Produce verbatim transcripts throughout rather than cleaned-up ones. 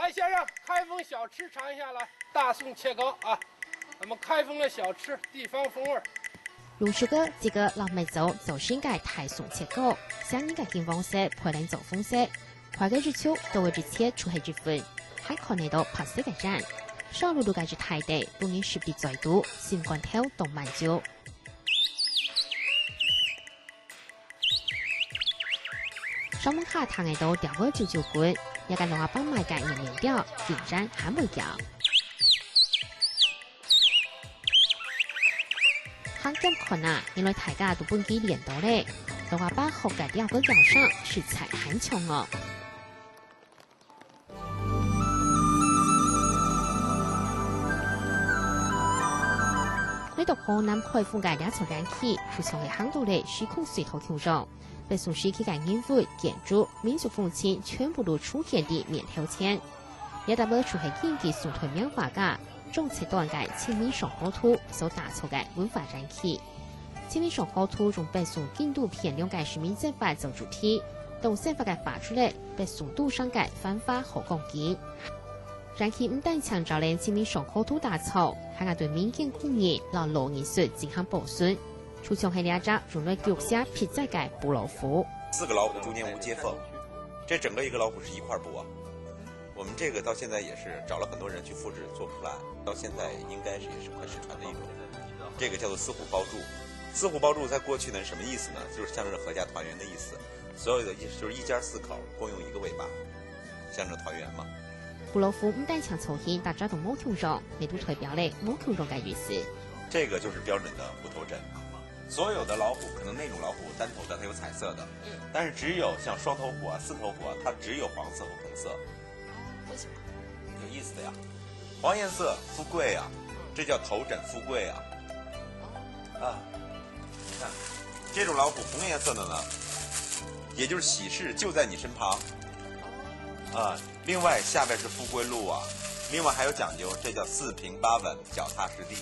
来，先生，开封小吃尝一下，来，大宋切糕啊，咱们开封的小吃，地方风味儿。用手个这个老麦子做成个大宋切糕，像人个金黄色，配人做红色，快个一球，多个一切出黑一分，还看得到白色个人。烧漉漉个一大堆，不能食的嘴肚，心肝头动蛮久。 上網下聽得到調个九九滾，這个老阿伯賣个熱麵條，竟然還會叫。行近看啊，原來大家都分佢練到咧。老阿伯學个調个叫聲，實在還像哦。 來到河南開封个這座園區，就像係行到了時空隧道共樣，北宋時期个人物、建築、民族風情全部都出現在面頭前。這搭位就係根據宋代名畫家張擇端个《清明上河圖》所打造个文化園區。 《清明上河圖》用北宋、晉、都片兩个書面正法做主題，當生活个畫出來北宋都城个繁華和光景。園區毋單淨照等《清明上河圖》打造，還有對民間工藝摎老藝術進行保存，就像係這隻用來腳寫撇仔个布老虎。四个老虎中间无接缝，这整个一个老虎是一块布啊。 我们这个到现在也是找了很多人去复制，做不出来，到现在应该是也是快失传的一种。这个叫做司虎包柱。司虎包柱在过去呢是什么意思呢？就是象征着合家团圆的意思。所有的一就是一家四口共用一个尾巴，象征团圆嘛。布老虎毋單淨造型搭隻都無共樣，也都代表了無共樣个意思。这个就是标准的虎头枕。所有的老虎，可能那种老虎单头的它有彩色的，但是只有像双头虎啊、四头虎啊，它只有黄色和红色。 有意思的呀。黄颜色富贵啊，这叫头枕富贵啊。啊，你看，这种老虎红颜色的呢，也就是喜事就在你身旁。啊，另外下边是富贵路啊，另外还有讲究，这叫四平八稳，脚踏实地。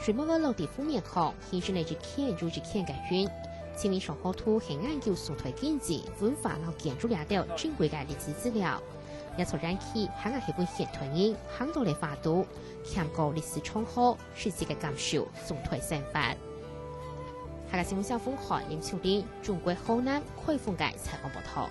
水墨畫落在湖面項，形成了一圈又一圈个雲。《清明上河圖》係研究宋代經濟、文化摎建築這兜珍貴个歷史資料。這座園區還係分現代人行到了畫圖，看過歷史長河，實際个感受宋代生活。客家新聞小鳳、林秋玲，中國河南開封个採訪報導。